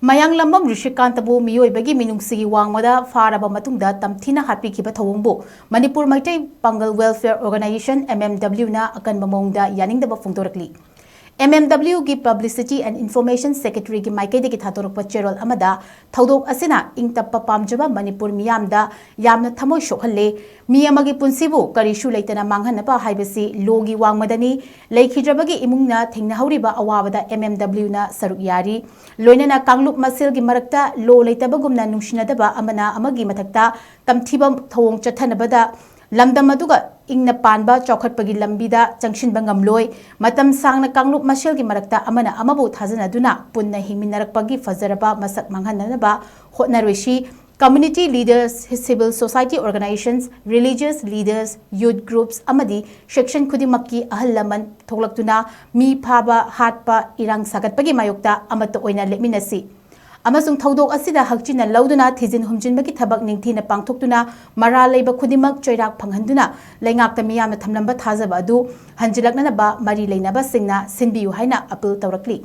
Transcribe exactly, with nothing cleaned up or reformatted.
ꯃꯌꯥꯡꯂꯝꯕꯝ ꯔꯤꯁꯤꯀꯥꯟꯇꯕꯨ ꯃꯤꯑꯣꯏꯕꯒꯤ ꯃꯤꯅꯨꯡꯁꯤꯒꯤ ꯋꯥꯡꯃꯗ ꯐꯥꯔꯕ ꯃꯇꯨꯡꯗ ꯇꯝꯊꯤꯅ ꯍꯥꯠꯄꯤꯈꯤꯕ ꯊꯧꯑꯣꯡꯕꯨ ꯃꯅꯤꯄꯨꯔ ꯃꯩꯇꯩ ꯄꯥꯡꯒꯜ Welfare Organisation, M M W, ꯅ ꯑꯀꯟꯕ ꯃꯑꯣꯡꯗ ꯌꯥꯅꯤꯡꯗꯕ ꯐꯣꯡꯗꯣꯔꯛꯂꯤ꯫ M M W ꯒꯤ Publicity and Information Secretary ꯒꯤ ꯃꯥꯏꯀꯩꯗꯒꯤ ꯊꯥꯗꯣꯔꯛꯄ ꯆꯦꯔꯣꯜ ꯑꯃꯗ, ꯊꯧꯗꯣꯛ ꯑꯁꯤꯅ ꯏꯪ ꯇꯞꯄ ꯄꯥꯝꯖꯕ ꯃꯅꯤꯄꯨꯔ ꯃꯤꯌꯥꯝꯗ ꯌꯥꯝꯅ ꯊꯃꯣꯏ ꯁꯣꯛꯍꯜꯂꯦ꯫ ꯃꯤ ꯑꯃꯒꯤ ꯄꯨꯟꯁꯤꯕꯨ ꯀꯔꯤꯁꯨ ꯂꯩꯇꯅ ꯃꯥꯡꯍꯟꯅꯕ ꯍꯥꯏꯕꯁꯤ ꯂꯣꯒꯤ ꯋꯥꯡꯃꯗꯅꯤ꯫ ꯂꯩꯈꯤꯗ꯭ꯔꯕꯒꯤ ꯏꯃꯨꯡꯅ ꯊꯦꯡꯅꯍꯧꯔꯤꯕ ꯑꯋꯥꯕꯗ M M W ꯅ ꯁꯔꯨꯛ ꯌꯥꯔꯤ꯫ ꯂꯣꯏꯅꯅ ꯀꯥꯡꯂꯨꯞ ꯃꯁꯦꯜꯒꯤ ꯃꯔꯛꯇ ꯂꯣ ꯂꯩꯇꯕꯒꯨꯝꯅ ꯅꯨꯡꯁꯤꯅꯗꯕ ꯑꯃꯅ ꯑꯃꯒꯤ ꯃꯊꯛꯇ ꯇꯝꯊꯤꯕ ꯊꯧꯑꯣꯡ ꯆꯠꯊꯅꯕꯗ ꯂꯝꯗꯝ ꯑꯗꯨꯒ ꯏꯪꯅ ꯄꯥꯟꯕ ꯆꯥꯎꯈꯠꯄꯒꯤ ꯂꯝꯕꯤꯗ ꯆꯪꯁꯤꯟꯕ ꯉꯝꯂꯣꯏ꯫ ꯃꯇꯝ ꯁꯥꯡꯅ ꯀꯥꯡꯂꯨꯞ ꯃꯁꯦꯜꯒꯤ ꯃꯔꯛꯇ ꯑꯃꯅ ꯑꯃꯕꯨ ꯊꯥꯖꯅꯗꯨꯅ ꯄꯨꯟꯅ ꯍꯤꯡꯃꯤꯟꯅꯔꯛꯄꯒꯤ ꯐꯖꯔꯕ ꯃꯁꯛ ꯃꯥꯡꯍꯟꯅꯅꯕ ꯍꯣꯠꯅꯔꯣꯏꯁꯤ꯫ Community leaders, civil society organizations, religious leaders, youth groups ꯑꯃꯗꯤ section ꯈꯨꯗꯤꯡꯃꯛꯀꯤ ꯑꯍꯜ ꯂꯃꯟ ꯊꯣꯛꯂꯛꯇꯨꯅ ꯃꯤ ꯐꯥꯕ, ꯍꯥꯠꯄ, ꯏꯔꯥꯡ ꯁꯥꯒꯠꯄꯒꯤ ꯃꯥꯌꯣꯛꯇ ꯑꯃꯠꯇ ꯑꯣꯏꯅ ꯂꯦꯞꯃꯤꯟꯅꯁꯤ꯫ ꯑꯃꯁꯨꯡ ꯊꯧꯗꯣꯛ ꯑꯁꯤꯗ ꯍꯛꯆꯤꯟꯅ ꯂꯧꯗꯨꯅ ꯊꯤꯖꯤꯟ ꯍꯨꯝꯖꯤꯟꯕꯒꯤ ꯊꯕꯛ ꯅꯤꯡꯊꯤꯅ ꯄꯥꯡꯊꯣꯛꯇꯨꯅ ꯃꯔꯥꯜ ꯂꯩꯕ ꯈꯨꯗꯤꯡꯃꯛ ꯆꯩꯔꯥꯛ ꯐꯪꯍꯟꯗꯨꯅ ꯂꯩꯉꯥꯛꯇ ꯃꯤꯌꯥꯝꯅ ꯊꯝꯂꯝꯕ ꯊꯥꯖꯕ ꯑꯗꯨ ꯍꯟꯖꯤꯜꯂꯛꯅꯅꯕ ꯃꯔꯤ ꯂꯩꯅꯕꯁꯤꯡꯅ ꯁꯤꯟꯕꯤꯌꯨ ꯍꯥꯏꯅ ꯑꯄꯤꯜ ꯇꯧꯔꯛꯂꯤ꯫